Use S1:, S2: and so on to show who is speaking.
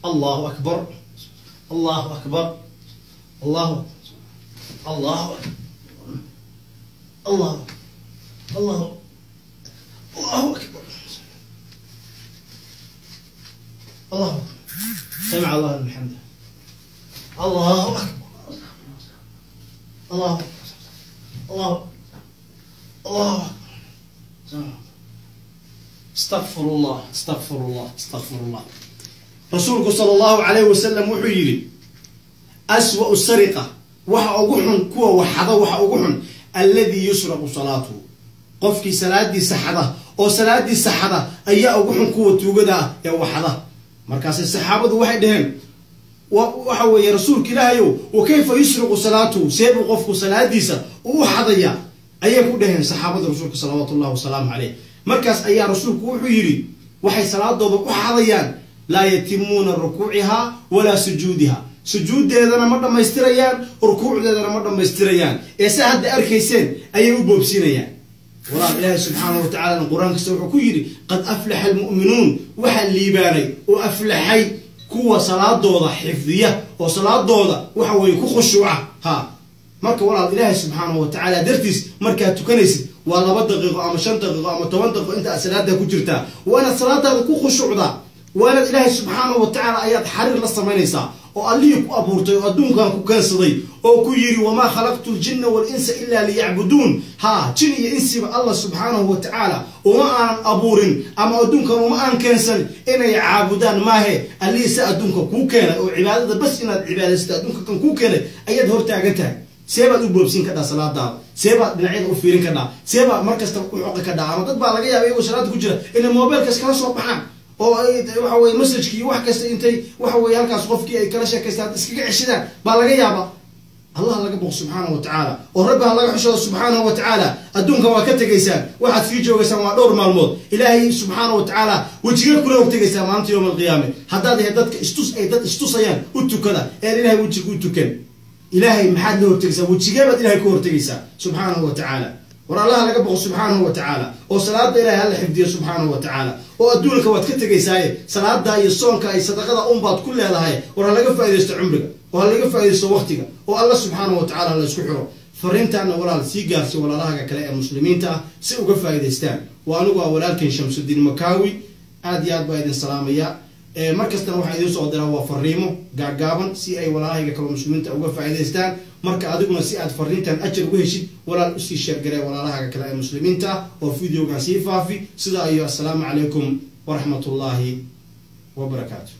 S1: Allahu akbar, Allahu akbar, Allahu, Allahu, Allahu, Allahu, Allahu akbar, Allahu, samica Allah liman xamdah, Allahu akbar, Allahu, Allahu, Allahu akbar. Astaqfirullah, astaqfirullah, astaqfirullah. Rasuulku sala allahu calayhi wasalam wuxuu yidhi: aswa'u sariqa, waxa ugu xun kuwa waxada, waxa ugu xun alladii yusraqu salaatuhu, qofkii salaadiisa xada oo salaadiisa xada ayaa ugu xun kuwa tuugada ah ee waxada. Markaasay saxaabadu waxay dhaheen: waxa weeye, rasuulka ilaahayow, wa kayfa yusriqu salaatuhu, see buu qofku salaadiisa uu xadaya? Ayay ku dhaheen saxaabada rasuulka salawaatu ullahi wasalaamu caleyh. Markaas ayaa rasuulku wuxuu yidhi: waxay salaadooda u xadayaan laa yatimuuna rukuucihaa walaa sujuudiha, sujuuddeedana ma dhammaystirayaan, rukuucdeedana ma dhammaystirayaan, ee se hadda arkayseen ayay u boobsiinayaan. Walaal, ilaahay subxaanahu wa tacala qur-aankiisa wuxuu ku yidhi: qad aflaxa almu'minuun, waxaa liibaanay oo aflaxay kuwa salaadooda xifdiya oo salaadooda waxa weeye ku khushuuca. Ha, marka walaal, ilaahay subxaanahu wa tacaala dartiis markaad tukanaysid, waa 2 daqiiqo ama 5 daqiiqo ama 10 daqiiqo inta aad salaada ku jirtaa, waa inaad salaadaada ku khushuucdaa, waa inaad ilaahay subxaanahu wa tacaala ayaad xariir la samaynaysaa, oo allihii ku abuurtay oo adduunkan ku keensaday oo ku yidhi: wamaa khalaqtu ljinna walinsa ilaa liyacbuduun. Ha, jin iyo insiba Allah subxaanahu wa tacaala uma aanan abuurin ama adduunkan uma aan keensan inay caabudaan maahe. Allihii se adduunka kuu keenay oo cibaadada bas inaad cibaadaysato adduunka kan kuu keenay ayaad hortaagan tahay. See baad u boobsin kadhaa salaadaada? See baad dhinacyada u fiirin kadhaa? See baad mar kasta u xoqi kadhaa? Ama dad baa laga yaaba iyagoo salaada ku jira inay mobilka iskala soo baxaan oo ay waxa weye messageki iyo wax kasta intay waxa weye halkaas qofkii ay kala sheekaystaan iskaga ceshadaan baa laga yaaba. Allah laga boqo subxaanahu wa tacaala oo rabbi ha laga xishoodo subxaanahu wa tacaala. Adduunkan waa ka tegaysaan, waxaad sii joogaysaan waa dhowr maalmood. Ilaahay subxaanahu wa tacaala wejiga kula hortegaysaa maalinta yowma alqiyaame haddaad ahayd dadka istus ay dad istusayaan u tukada een ilahay wejiga u tukan. Ilaahay maxaad la hortegaysaa? Wejigee baad ilahay ka hortegaysaa subxaanahu wa tacaala? War allaha laga boqo subxaanahu wa tacaala oo salaada ilahay hala xifdiyo subxaanahu wa tacaala, oo adduunka waad ka tegaysaaye salaada iyo soonka iyo sadaqada unbaad ku leedahay. War ha laga faaidaysto cumriga oo ha laga faaidaysto waktiga oo alla subxaanahu wa tacala ha la isku xiro. Fariintaana walaal sii gaarsi walaalahaga kale ee muslimiinta ah si uga faa'idaystaan. Waa anigu waa walaalkan Shamsudiin Makaawi, aad iyo aad baa idin salaamaya. Mar kastana waxaa idiin soo diraa waa fariimo gaagaaban si ay walaalahayga kaloo muslimiinta uga faa'idaystaan. Marka adiguna si aad fariintan ajar uga heshid, walaal, usii sheergaree walaalahaaga kale ee muslimiinta ah oo videogan sii faafi. Sidaa iyo assalaamu calaykum waraxmatullaahi wabarakaatu.